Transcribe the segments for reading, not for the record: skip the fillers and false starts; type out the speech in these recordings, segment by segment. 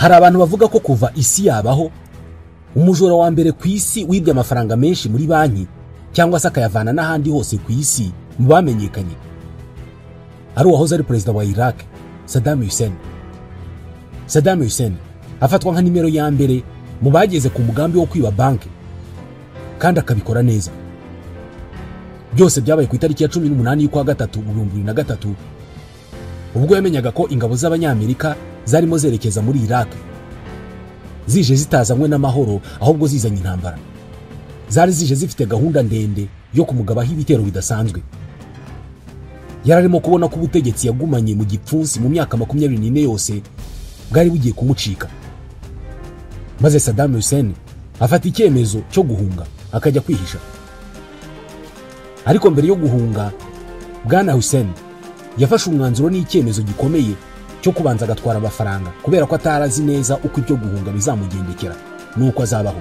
Hari abantu bavuga ko kuva isi yabaho umujura wa mbere ku isi wibye amafaranga menshi muri banki cyangwa se akayavana n'ahandi hose ku isi mu bamenyekanye ari uwahoze ari perezida wa Iraq, Saddam Hussein. Saddam Hussein afatwa nka nimero ya mbere mu bageze ku mugambi wo kwiba banki kandi akabikora neza. Byose byabaye ku itariki ya 18 y'ukwa gatatu mu 2003, ubwo yamenyaga ko ingabo z'Abanyamerika zarimo zerekeza muri Iraq, zije zitazanywe n'amahoro ahubwo zizanye intambara. Zari zije zifite gahunda ndende yo kumugabaho ibitero bidasanzwe. Yararimo kubona ko ubutegetsi yagumanye mu gipfunsi mu myaka 24 yose bwari bugiye kumucika. Maze Saddam Hussein afata icyemezo cyo guhunga akajya kwihisha. Ariko mbere yo guhunga, Bwana Hussein yafashe umwanzuro n'icyemezo gikomeye cyo kubanza agatwara amafaranga, kubera ko atarazi neza uko ibyo guhunga bizamugendekera nuko azabaho.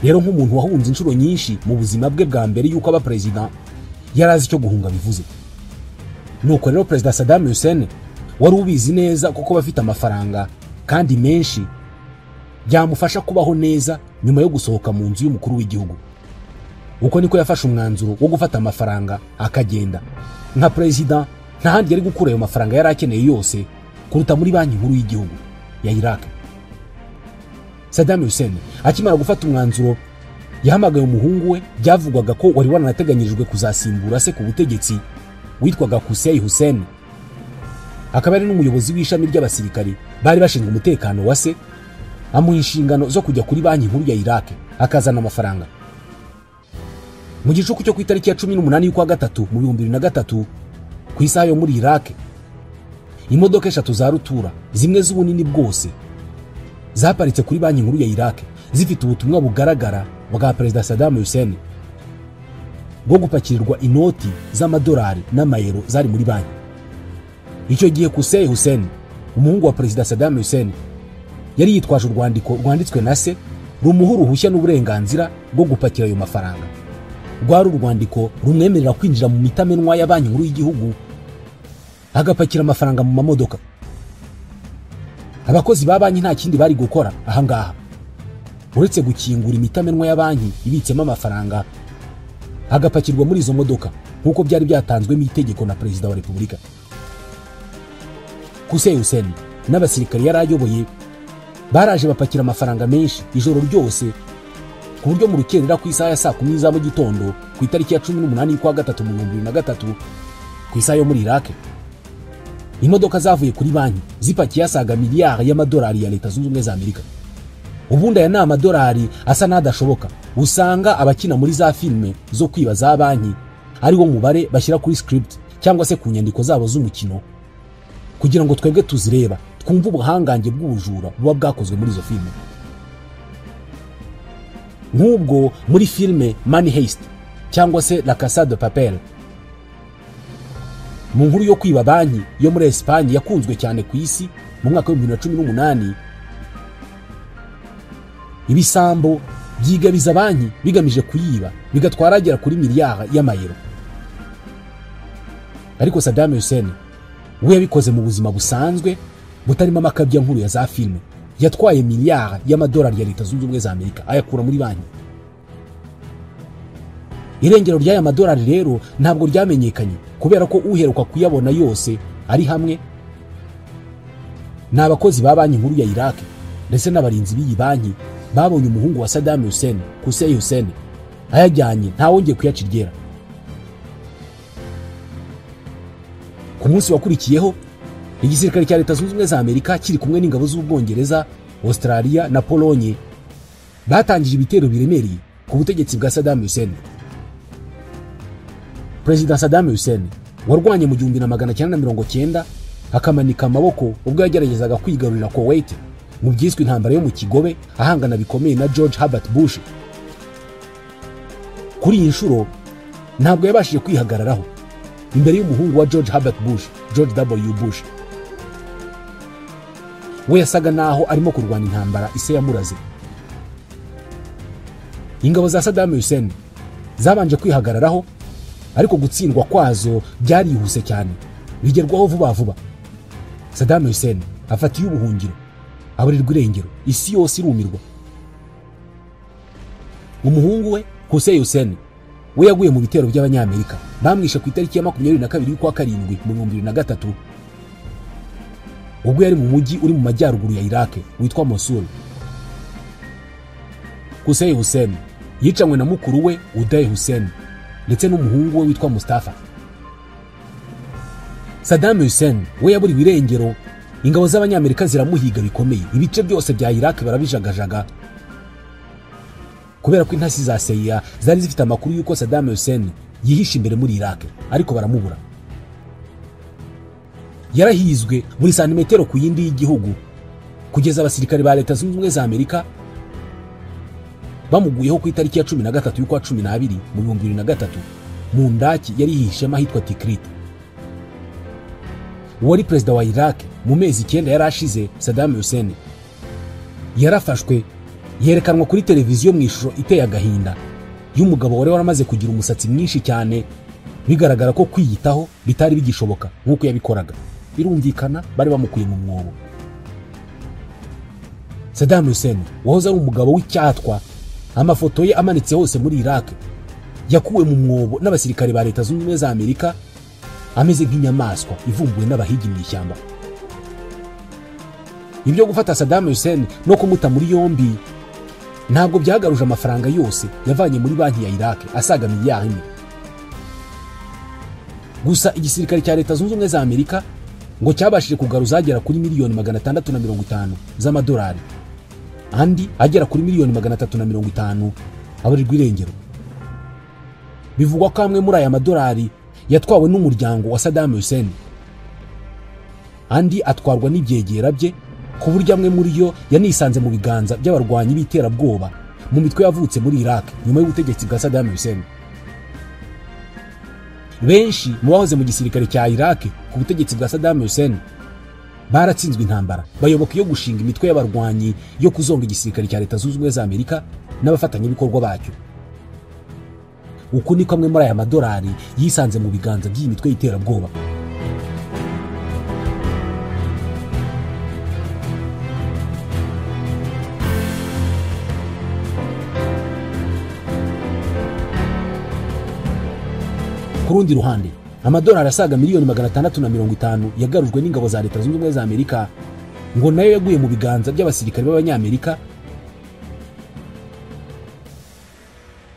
Rero nk'umuntu wahunze inshuro nyinshi mu buzima bwe bwa mbere yuko aba president, yarazi icyo guhunga bivuze. Nuko rero Perezida Saddam Hussein wari ubizi neza kuko bafite amafaranga kandi menshi byamufasha kubaho neza nyuma yo gusohoka mu nzu y'umukuru w'igihugu. Uko niko yafashe umwanzuro wo gufata amafaranga akagenda. Nka president nta handi yari gukura ayo mafaranga yari akeneye yose kuruta muri banki nkuru y'igihugu ya Iraq. Saddam Hussein akimara gufata umwanzuro yahamagaye umuhungu we byavugwaga ko wari waranateganyirijwe kuzasimbura se ku butegetsi, witwaga Qusay Hussein, akaba ari n'umuyobozi w'ishami ry'abasirikari bari bashinzwe umutekano wa se, amuha inshingano zo kujya kuri banki nkuru ya Iraq akazana amafaranga. Mu gicuku cyo ku itariki ya 18 y'ukwa gatatu mu 2003 ku isaha yo muri Iraq, imodoka eshatu za rutura zimwe z'ubunini bwose zaparitse kuri banki nkuru ya Iraq zifite ubutumwa bugaragara bwa Perezida Saddam Hussein bwo gupakirirwa inoti z'amadolari n'amayero zari muri banki. Icyo gihe Qusay Hussein, umuhungu wa Perezida Saddam Hussein, yari yitwaje urwandiko rwanditswe na se rumuha uruhushya n'uburenganzira bwo gupakira ayo mafaranga. Rwari urwandiko rumwemerera kwinjira mu mitamenwa ya banki nkuru y'igihugu agapakira amafaranga mu mamodoka. Abakozi ba banki nta kindi bari gukora ahangaha uretse gukingura imitamenwa ya banki ibitsemo amafaranga agapakirwa muri izo modoka nk'uko byari byatanzwe mu itegeko na Perezida wa Repubulika. Qusay Hussein n'abasirikari yari ayoboye baraje bapakira amafaranga menshi ijoro ryose, ku buryo mu rukerera ku isaha ya saa 10 za mu gitondo ku itariki ya 18 y'ukwa gatatu mu 2003 ku isaha yo muri Iraq, imodoka zavuye kuri banki zipakiye asaga miliyari y'amadolari ya Leta Zunze Ubumwe za Amerika. Ubundi aya ni amadolari asa n'adashoboka usanga abakina muri za filme zo kwiba za banki ari wo mubare bashyira kuri script cyangwa se ku nyandiko zabo z'umukino, kugira ngo twebwe tuzireba twumve ubuhangange bw'ubujura buba bwakozwe muri izo filme. Nk'ubwo muri filme Money Heist cyangwa se La Casa de Papel, mu nkuru yo kwiba banki yo muri Espagne yakunzwe cyane ku isi mu mwaka wa 2018, ibisambo byigabiza banki bigamije kuyiba bigatwara agera kuri miliyari y'amayero. Ariko Saddam Hussein we yabikoze mu buzima busanzwe butarimo amakabya nkuru ya za filme. Yatwaye miliyari y'amadolari ya Leta Zunze Ubumwe za Amerika ayakura muri banki. Irengero ry'aya madolari rero ntabwo ryamenyekanye kubera ko uheruka kuyabona yose ari hamwe n'abakozi ba banki nkuru ya Iraq ndetse n'abarinzi b'iyi banki babonye umuhungu wa Saddam Hussein, Qusay Hussein, ayajyanye ntawongeye kuyaciryera. Ku munsi wakurikiyeho igisirikare cya Leta Zunze Ubumwe za Amerika kiri kumwe n'ingabo z'Ubwongereza, Australia na Polonye batangije ibitero biremereye ku butegetsi bwa Saddam Hussein. Perezida Saddam Hussein warwanye mu 1990 akamanika amaboko ubwo yageragezaga kwigarurira Kuwait mu byiswe intambara yo mu Kigobe ahangana bikomeye na George Herbert Bush, kuri iyi nshuro ntabwo yabashije kwihagararaho imbere y'umuhungu wa George Herbert Bush, George W. Bush. We yasaga naho arimo kurwana intambara ise yamuraze. Ingabo za Saddam Hussein zabanje kwihagararaho, ariko gutsindwa kwazo byarihuse cyane bigerwaho vuba vuba. Saddam Hussein Afata iy'ubuhungiro, aburirwa irengero, isi yose irumirwa. Umuhungu we Hussein Hussein we yaguye mu bitero by'Abanyamerika, bamwishe ku itariki ya 22 y'ukwa karindwi mu 2003, ubwo yari mu mujyi uri mu majyaruguru ya Iraq witwa Mosul. Hussein Hussein yicanywe na mukuru we Uday Hussein ndetse n'umuhungu we witwa Mustafa. Saddam Hussein we yaburiwe irengero, ingabo z'Abanyamerika ziramuhiga bikomeye, ibice byose bya Iraq barabijagajaga kubera ko intasi za CIA zari zifite amakuru y'uko Saddam Hussein yihishe imbere muri Iraq, ariko baramubura. Yarahizwe buri santimetero ku yindi y'igihugu kugeza abasirikare ba Leta Zunze Ubumwe za Amerika bamuguyeho ku itariki ya 13 y'ukwa 12 mu 2003 mu ndaki yari yihishemo ahitwa Tikrit. Uwari perezida wa Iraq mu mezi 9 yarashize, Saddam Hussein yarafashwe, yerekanwa kuri televiziyo mu ishusho iteye agahinda y'umugabo wari waramaze kugira umusatsi mwinshi cyane, bigaragara ko kwiyitaho bitari bigishoboka nk'uko yabikoraga. Birumvikana bari bamukuye mu mwobo. Saddam Hussein wahoze ari umugabo w'icyatwa, amafoto ye amanitse hose muri Iraq, yakuwe mu mwobo n'abasirikare ba Leta Zunze Ubumwe za Amerika ameze nk'inyamaswa ivumbuwe n'abahigi mu ishyamba. Ibyo gufata Saddam Hussein no kumuta muri yombi ntabwo byagaruje amafaranga yose yavanye muri banki ya Iraq asaga miliyari 1. Gusa igisirikare cya Leta Zunze Ubumwe za Amerika ngo cyabashije kugaruza agera kuri miliyoni 650 z'amadolari, andi agera kuri miliyoni 350 aburirwa irengero. Bivugwa ko amwe muri aya madolari yatwawe n'umuryango wa Saddam Hussein, andi atwarwa n'ibyegera bye, ku buryo amwe muri yo yanisanze mu biganza by'abarwanyi b'iterabwoba mu mitwe yavutse muri Iraq nyuma y'ubutegetsi bwa Saddam Hussein. Benshi mu bahoze mu gisirikare cya Iraq ku butegetsi bwa Saddam Hussein baratsinzwe intambara, bayoboka iyo gushinga imitwe y'abarwanyi yo kuzonga igisirikare cya Leta Zunze Ubumwe za Amerika n'abafatanyabikorwa bacyo. Uku niko amwe muri aya madolari yisanze mu biganza by'iyi mitwe y'iterabwoba. Ku rundi ruhande, amadolari asaga miliyoni 650 yagarujwe n'ingabo za Leta Zunze Ubumwe za Amerika ngo nayo yaguye mu biganza by'abasirikare b'Abanyamerika,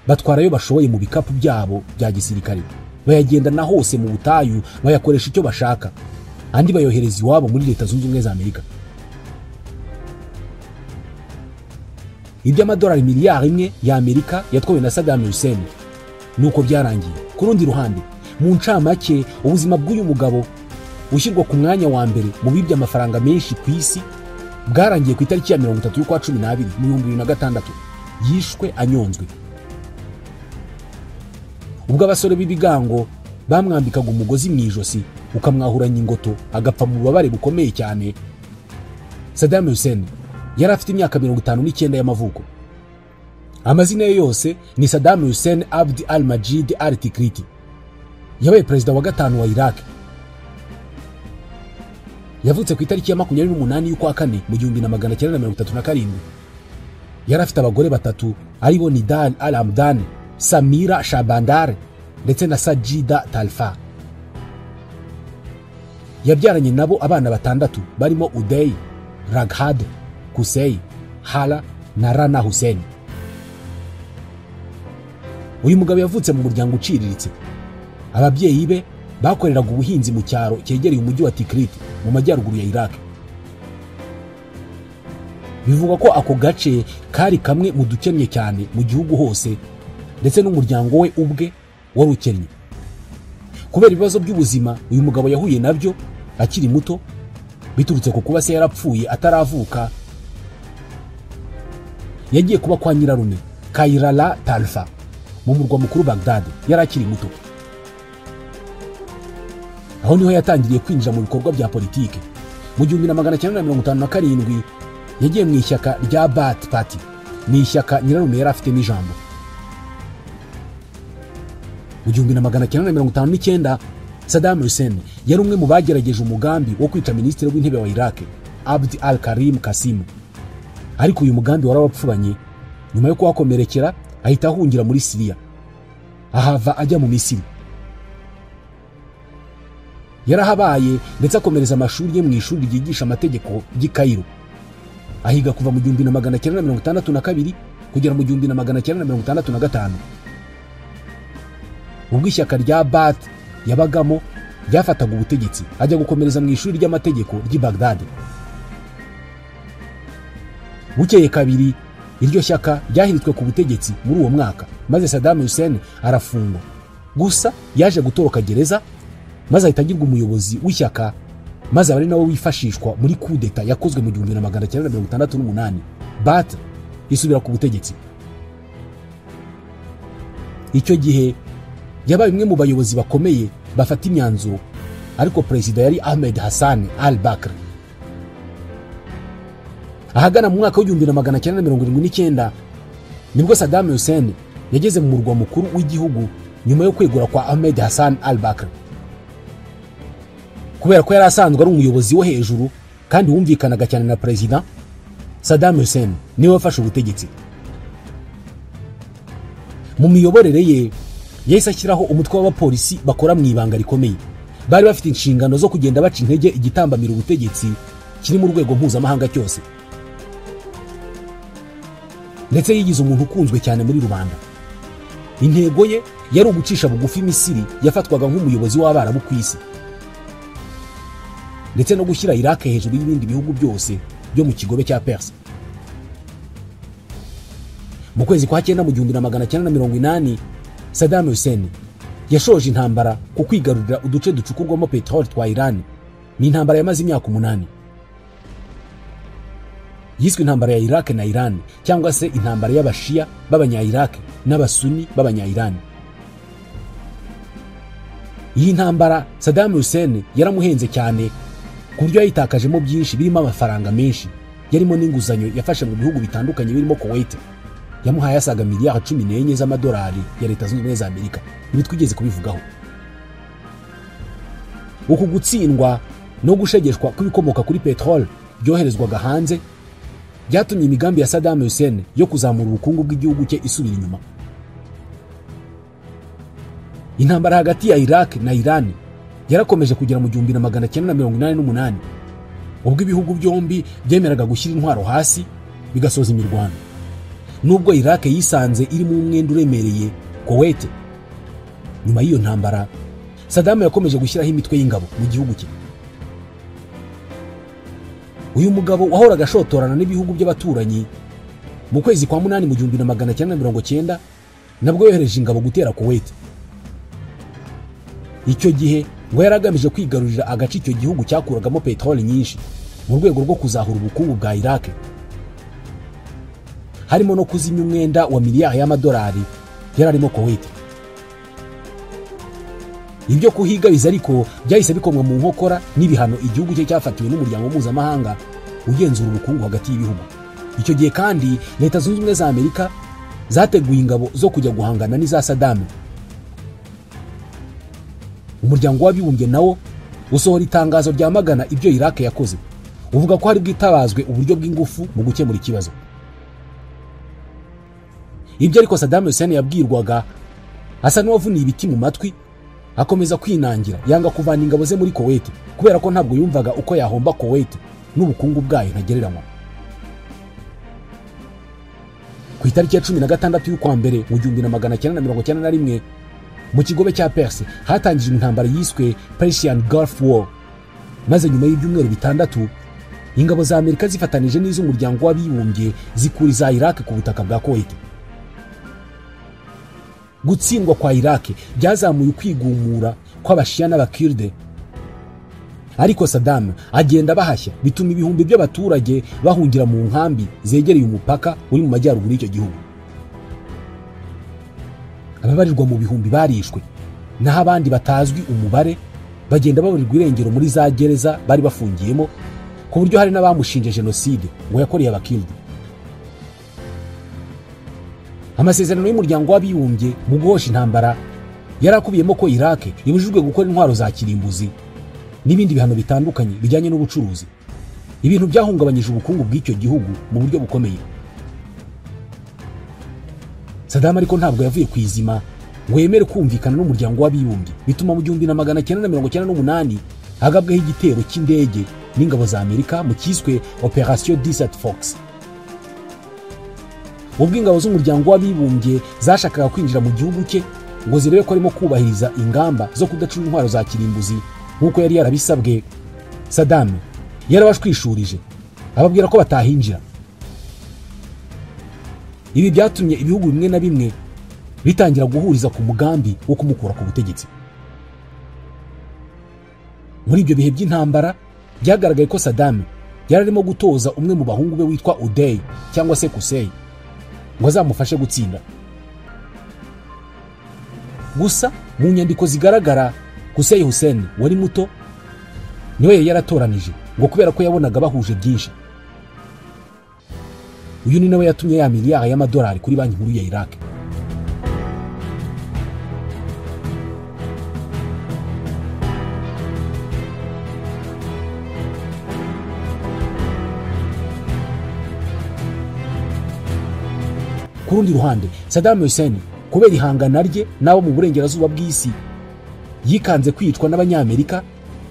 batwara ayo bashoboye mu bikapu byabo bya gisirikare, bayagendana hose mu butayu, bayakoresha icyo bashaka, andi bayohereza iwabo muri Leta Zunze Ubumwe za Amerika. Iby'amadolari miliyari 1 ya Amerika yatwawe na Saddam Hussein nuko byarangiye. Ku rundi ruhande, mu ncamake, ubuzima bw'uyu mugabo ushyirwa ku mwanya wa mbere mu bibye amafaranga menshi ku isi bwarangiye ku itariki ya 30 y'ukwa 12 mu 2006, yishwe anyonzwe. Ubwo abasore b'ibigango bamwambikaga umugozi mu ijosi ukamwahuranya ingoto agapfa mu bubabare bukomeye cyane, Saddam Hussein yari afite imyaka 59 y'amavuko. Amazina ye yose ni Saddam Hussein Abd al-Majid al-Tikriti. Yabaye perezida wa 5 wa Iraq. Yavutse ku itariki ya 28 y'ukwa kane mu 1937. Yari afite abagore batatu aribo Nidal al-Hamdan, Samira Shabandar ndetse na Sajida Talfa. Yabyaranye nabo abana 6 barimo Uday, Raghad, Qusay, Hala na Rana Hussein. Uyu mugabo yavutse mu muryango uciriritse. Ababyeyi be bakoreraga ubuhinzi mu cyaro cyegereye umujyi wa Tikrit mu majyaruguru ya Iraq. Bivugwa ko ako gace kari kamwe mu dukennye cyane mu gihugu hose, ndetse n'umuryango we ubwe wari ukennye. Kubera ibibazo by'ubuzima uyu mugabo yahuye nabyo akiri muto, biturutse ku kuba se yarapfuye ataravuka, yagiye kuba kwa nyirarume Kairala Talfa mu murwa mukuru Baghdad yari akiri muto. Aho niho yatangiriye kwinjira mu bikorwa bya politike. Mu 1957 yagiye mu ishyaka rya Baath Party, ni ishyaka nyirarume yari afitemo ijambo. Mu 1959 Saddam Hussein yari umwe mu bagerageje umugambi wo kwica minisitiri w'intebe wa Iraq Abd al-Karim Qasim. Ariko uyu mugambi warabapfubanye. Nyuma yo kuhakomerekera ahita ahungira muri Syria, ahava ajya mu Misiri. Yarahabaye ndetse akomereza amashuri ye mu ishuri ryigisha amategeko ry'i Cairo, ahiga kuva mu 1962 kugera mu 1965. Ubwo ishyaka rya Baath yabagamo ryafataga ubutegetsi, ajya gukomereza mu ishuri ry'amategeko ry'i Baghdad. Bukeye kabiri iryo shyaka ryahiritswe ku butegetsi muri uwo mwaka, maze Saddam Hussein arafungwa. Gusa yaje gutoroka gereza maze ahita agirwa umuyobozi w'ishyaka, maze aba ari nawe wifashishwa muri kudeta yakozwe mu 1968. Baath isubira ku butegetsi. Icyo gihe yabaye umwe mu bayobozi bakomeye bafata imyanzuro, ariko perezida yari Ahmed Hassan al-Bakr. Ahagana mu mwaka w'1979 nibwo Saddam Hussein yageze mu murwa mukuru w'igihugu nyuma yo kwegura kwa Ahmed Hassan al-Bakr. Kubera ko yari asanzwe ari umuyobozi wo hejuru kandi wumvikanaga cyane na perezida, Saddam Hussein niwe wafashe ubutegetsi. Mu miyoborere ye yahise ashyiraho umutwe w'abapolisi bakora mu ibanga rikomeye, bari bafite inshingano zo kugenda baca intege igitambamira ubutegetsi kiri mu rwego mpuzamahanga cyose. Ndetse yigize umuntu ukunzwe cyane muri rubanda. Intego ye yari ugucisha bugufi Misiri yafatwaga nk'umuyobozi w'Abarabu ku isi, ndetse no gushyira Iraq hejuru y'ibindi bihugu byose byo mu kigobe cya Perse. Mu kwezi kwa 9 mu 1980 Saddam Hussein yashoje intambara ku kwigarurira uduce ducukurwamo peteroli twa Iran. Ni intambara yamaze imyaka 8. Yiswe intambara ya Iraq na Iran, cyangwa se intambara y'Abashia b'Abanya-Iraq n'Abasuni b'Abanya-Iran. Iyi ntambara Saddam Hussein yaramuhenze cyane ku buryo yayitakajemo byinshi, birimo amafaranga menshi yarimo n'inguzanyo yafashe mu bihugu bitandukanye birimo Kuwait. Yamuhaye asaga miliyari 14 z'amadolari ya Leta Zunze Ubumwe za Amerika. Ibi twigeze kubivugaho. Uku gutsindwa no gushegeshwa kw'ibikomoka kuri peteroli byoherezwaga hanze byatumye imigambi ya Saddam Hussein yo kuzamura ubukungu bw'igihugu cye isubira inyuma. Intambara hagati ya Iraq na Iran yarakomeje kugera mu 1988, ubwo ibihugu byombi byemeraga gushyira intwaro hasi bigasoza imirwano. Nubwo Iraq yisanze iri mu mwenda uremereye Kuwait, nyuma y'iyo ntambara Saddam yakomeje gushyiraho imitwe y'ingabo mu gihugu cye. Uyu mugabo wahoraga ashotorana n'ibihugu by'abaturanyi, mu kwezi kwa 8 mu 1990 nabwo yohereje ingabo gutera Kuwait. Icyo gihe ngo yaragamije kwigarurira agace icyo gihugu cyakuragamo peteroli nyinshi mu rwego rwo kuzahura ubukungu bwa Iraq, harimo no kuzimya umwenda wa miliyari y'amadolari yararimo Kuwait. Ibyo kuhigabiza ariko byahise bikomwa mu nkokora n'ibihano igihugu cye cyafatiwe n'umuryango mpuzamahanga ugenzura ubukungu hagati y'ibihugu. Icyo gihe kandi Leta Zunze Ubumwe za Amerika zateguye ingabo zo kujya guhangana n'iza Saddam. Umuryango w'Abibumbye nawo usohora itangazo ryamagana ibyo Iraq yakoze, uvuga ko hari bwitabazwe uburyo bw'ingufu mu gukemura ikibazo. Ibyo ariko Saddam Hussein yabwirwaga asa n'uwavuniye ibiti mu matwi, akomeza kwinangira yanga kuvana ingabo ze muri Kuwait kubera ko ntabwo yumvaga uko yahomba Kuwait n'ubukungu bwayo ntagereranywa. Ku itariki ya 16 y'ukwa mbere mu 1991 mu kigobe cya Perse hatangijwe intambara yiswe Persian Gulf War, maze nyuma y'ibyumweru 6 ingabo za Amerika zifatanije n'iz'umuryango w'Abibumbye zikura iza Iraq ku butaka bwa Kuwait. Gutsindwa kwa Iraq byazamuye ukwigumura kw'Abashia n'Abakirde, ariko Saddam agenda bahashya, bituma ibihumbi by'abaturage bahungira mu nkambi zegereye umupaka uri mu majyaruguru y'icyo gihugu. Ababarirwa mu bihumbi barishwe, naho abandi batazwi umubare bagenda baburirwa irengero muri za gereza bari bafungiyemo, ku buryo hari n'abamushinje jenoside ngo yakoreye Abakirde. Amasezerano y'umuryango w'Abibumbye mu guhosha intambara yarakubiyemo ko Iraq ibujijwe gukora intwaro za kirimbuzi n'ibindi bihano bitandukanye bijyanye n'ubucuruzi. Ibintu byahungabanyije ubukungu bw'icyo gihugu mu buryo bukomeye. Saddam ariko ntabwo yavuye ku izima ngo yemere kumvikana n'umuryango w'abibumbye, bituma mu 1998 hagabweho igitero cy'indege n'ingabo za Amerika mu kiswe Operation Desert Fox. Ubwo ingabo z'umuryango w'abibumbye zashakaga kwinjira mu gihugu cye ngo zirebe ko arimo kubahiriza ingamba zo kudacura intwaro za kirimbuzi nk'uko yari yarabisabwe, Saddam yarabashwishurije ababwira ko batahinjira. Ibi byatumye ibihugu bimwe na bimwe bitangira guhuriza ku mugambi wo kumukura ku butegetsi. Muri ibyo bihe by'intambara byagaragaye ko Saddam yari arimo gutoza umwe mu bahungu be witwa Uday cyangwa se Qusay ngo azamufashe gutsinda. Gusa mu nyandiko zigaragara, Qusay Hussein wari muto niwe yari yaratoranije ngo kubera ko yabonaga bahuje byinshi. Uyu ni nawe yatumye ya miliyari y'amadolari kuri banki nkuru ya Iraq. Ku rundi ruhande, Saddam Hussein kubera ihangana rye n'abo mu burengerazuba bw'isi yikanze kwicwa n'abanyamerika,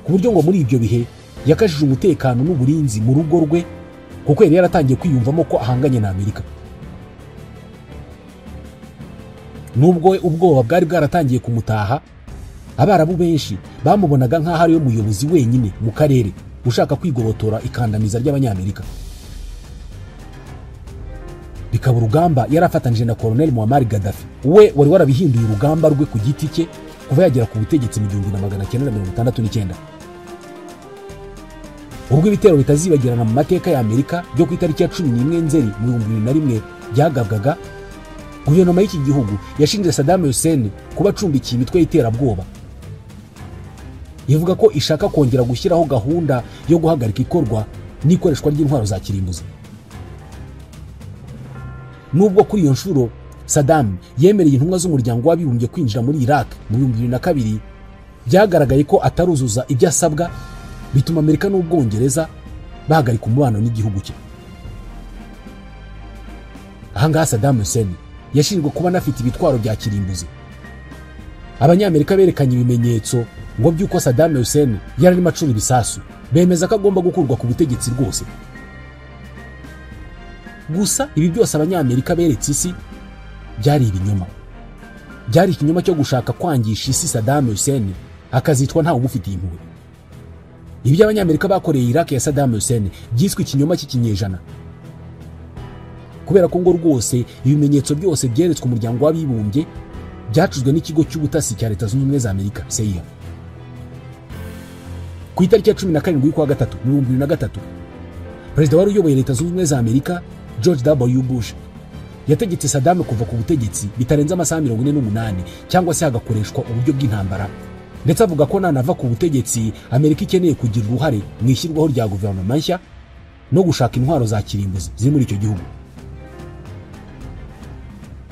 ku buryo ngo muri ibyo bihe yakajije umutekano n'uburinzi mu rugo rwe, kuko yari yaratangiye kwiyumvamo ko ahanganye na Amerika. Nubwo ubwoba bwari bwaratangiye kumutaha, abarabu benshi bamubonaga nk'aho ariwe muyobozi wenyine mu karere ushaka kwigobotora ikandamiza ry'abanyamerika. Bikaba urugamba yarafatanije na Colonel Muammar Gaddafi, we wari warabihinduye urugamba rwe ku giti cye kuva yagera ku butegetsi mu 1969. Ubwo ibitero bitazibagirana mu mateka ya Amerika byo ku itariki ya 11 Nzeri mu 2001 byagabwaga, guverinoma y'iki gihugu yashinje Saddam Hussein kuba acumbikiye imitwe y'iterabwoba. Ivuga ko ishaka kongera gushyiraho gahunda yo guhagarika ikorwa n'ikoreshwa ry'intwaro za kirimbuzi. Nubwo kuri iyo nshuro Saddam yemereye intumwa z'umuryango w'abibumbye kwinjira muri Iraq mu 2002, byagaragaye ko ataruzuza ibyo asabwa, bituma Amerika n'Ubwongereza bahagarika umubano n'igihugu cye. Ahangaha Saddam Hussein yashinjwe kuba anafite ibitwaro bya kirimbuzi. Abanyamerika berekanye ibimenyetso ngo by'uko Saddam Hussein yari arimo acura ibisasu, bemeza ko agomba gukurwa ku butegetsi rwose. Gusa ibi byose abanyamerika beretse isi byari ibinyoma. Byari ikinyoma cyo gushaka kwangisha isi Saddam Hussein akazitwa ntawe umufitiye impuhwe. Ibyo abanyamerika bakoreye Iraq ya Saddam Hussein byiswe ikinyoma cy'ikinyejana, kubera ko ngo rwose ibimenyetso byose byeretswe umuryango w'abibumbye byacuzwe n'ikigo cy'ubutasi cya Leta Zunze Ubumwe za Amerika CIA. Ku itariki ya 17 y'ukwa gatatu mu 2003, perezida wari uyoboye Leta Zunze Ubumwe za Amerika George W. Bush yategetse Saddam kuva ku butegetsi bitarenze amasaha 48 cyangwa se hagakoreshwa uburyo bw'intambara, ndetse avuga ko nanava ku butegetsi Amerika ikeneye kugira uruhare mu ishyirwaho rya guverinoma nshya no gushaka intwaro za kirimbuzi ziri muri icyo gihugu.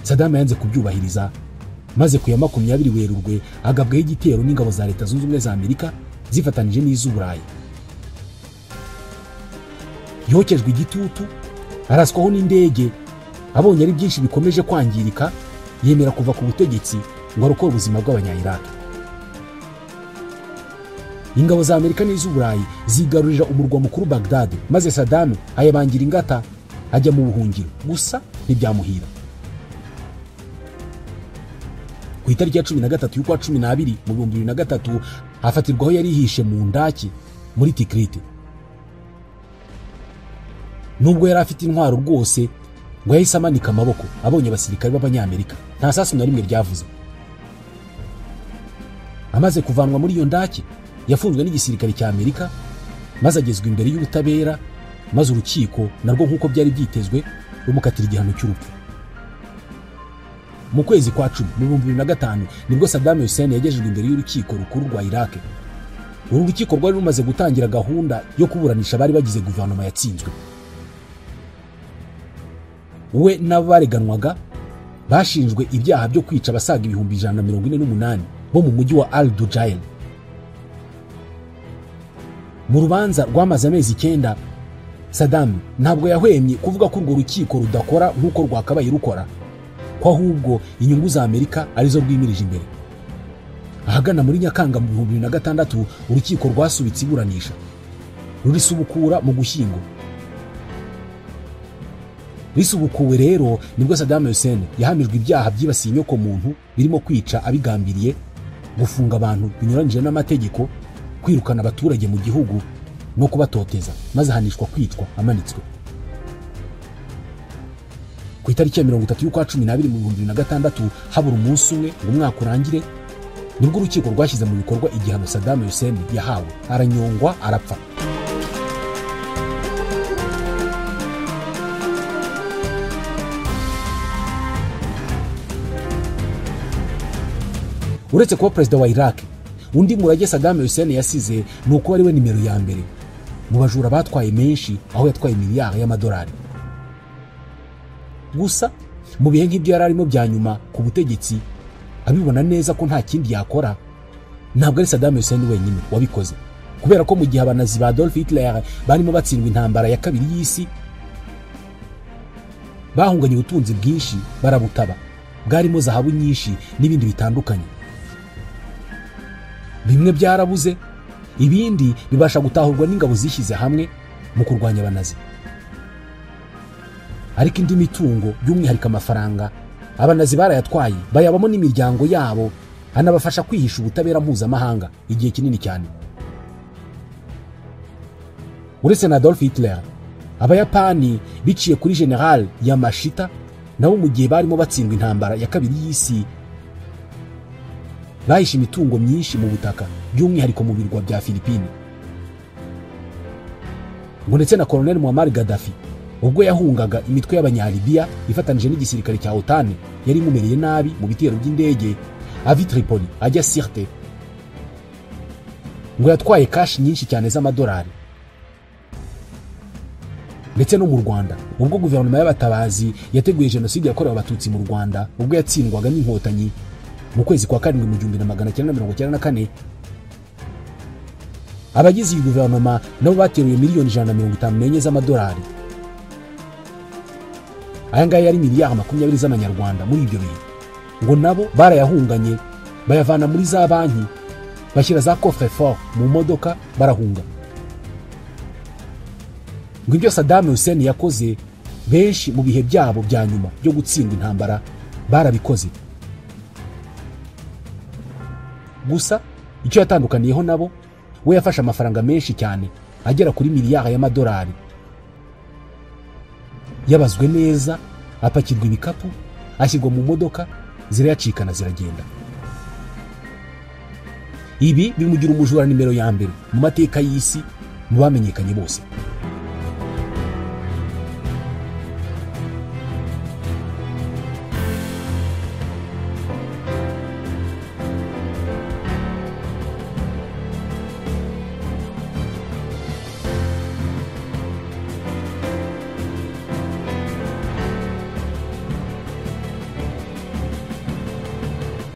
Saddam yanze kubyubahiriza, maze ku ya 20 Werurwe agabwaho igitero n'ingabo za Leta Zunze Ubumwe za Amerika zifatanije n'iz'Uburayi. Yokejwe igitutu, araswaho n'indege, abonye ari byinshi bikomeje kwangirika, yemera kuva ku butegetsi ngo arokore ubuzima bw'abanya-Iraq. Ingabo za Amerika n'iz'Uburayi zigarurira umurwa mukuru Baghdad, maze Saddam ayabangira ingata ajya mu buhungiro, gusa ntibyamuhira. Ku itariki ya 13 y'ukwa 12 mu 2003 hafatirwaho yari yihishe mu ndaki muri Tikrit. Nubwo yari afite intwaro rwose, ngo yahise amanika amaboko abonye abasirikare b'abanyamerika, nta sasu na rimwe ryavuze. Amaze kuvanwa muri iyo ndaki, yafunzwe n'igisirikare cya Amerika, maze agezwa imbere y'ubutabera, maze urukiko narwo nk'uko byari byitezwe rumukatira igihano cy'urupfu. Mu kwezi kwa 10 mu 2005 nibwo Saddam Hussein yagejejwe imbere y'urukiko rukuru rwa Iraq. Uru rukiko rwari rumaze gutangira gahunda yo kuburanisha abari bagize guverinoma yatsinzwe. We n'abareganwaga bashinjwe ibyaha byo kwica abasaga 148,000 bo mu mujyi wa Al Dujail. Mu rubanza rwamaze amezi 9, Saddam ntabwo yahwemye kuvuga ko urwo rukiko rudakora nk'uko rwakabaye rukora, ko ahubwo inyungu za Amerika arizo rwimirije imbere. Ahagana muri Nyakanga mu 2006 urukiko rwasubitse iburanisha rurisubukura mu Gushyingo. Risubukuwe rero nibwo Saddam Hussein yahamijwe ibyaha byibasiye inyoko muntu birimo kwica abigambiriye, gufunga abantu binyuranyije n'amategeko, kwirukana abaturage mu gihugu no kubatoteza, maze ahanishwa kwicwa amanitswe. Ku itariki ya 30 y'ukwa 12 mu 2006 habura umunsi umwe ngo umwaka urangire, nibwo urukiko rwashyize mu bikorwa igihano Saddam Hussein yahawe, aranyongwa arapfa. Uretse kuba perezida wa Iraq, undi murage Saddam Hussein yasize ni uko ari we nimero ya mbere mu bajura batwaye menshi, aho yatwaye miliyari y'amadolari. Gusa mu bihe nk'ibyo yari arimo bya nyuma ku butegetsi, abibona neza ko nta kindi yakora, ntabwo ari Saddam Hussein wenyine wabikoze, kubera ko mu gihe abanazi ba Adolf Hitler barimo batsindwa intambara ya kabiri y'isi, bahunganye ubutunzi bwinshi barabutaba, bwarimo zahabu nyinshi n'ibindi bitandukanye. Bimwe byarabuze, ibindi bibasha gutahurwa n'ingabo zishyize hamwe mu kurwanya abanazi. Ariko indi mitungo by'umwihariko amafaranga abanazi barayatwaye, bayabamo n'imiryango yabo, anabafasha kwihisha ubutabera mpuzamahanga igihe kinini cyane. Uretse na Adolf Hitler, Abayapani biciye kuri General Yamashita nabo mu gihe barimo batsindwa intambara ya kabiri y'isi, bahishe imitungo myinshi mu butaka by'umwihariko mu birwa bya Filipine. Ngo ndetse na Colonel Muammar Gaddafi ubwo yahungaga imitwe y'abanyalibiya ifatanije n'igisirikare cya OTAN yari imumereye nabi mu bitero by'indege ava Tripoli ajya Sirte, ngo yatwaye cash nyinshi cyane z'amadolari. Ndetse no mu Rwanda ubwo guverinoma y'abatabazi yateguye jenoside yakorewe abatutsi mu Rwanda ubwo yatsindwaga n'inkotanyi mu kwezi kwa karindwi mu 1994, abagize iyi guverinoma nabo bateruye miliyoni 154 z'amadolari. Aya ngaya yari miliyari 20 z'amanyarwanda muri ibyo bihe. Ngo nabo barayahunganye, bayavana muri za banki, bashyira za coffre fort mu modoka barahunga. Ngo ibyo Saddam Hussein yakoze benshi mu bihe byabo bya nyuma byo gutsindwa intambara barabikoze. Gusa icyo yatandukaniyeho nabo, we yafashe amafaranga menshi cyane agera kuri miliyari y'amadolari, yabazwe neza, apakirwa ibikapu, ashyirwa mu modoka, zirayacikana ziragenda. Ibi bimugira umujura nimero ya mbere mu mateka y'isi mu bamenyekanye bose.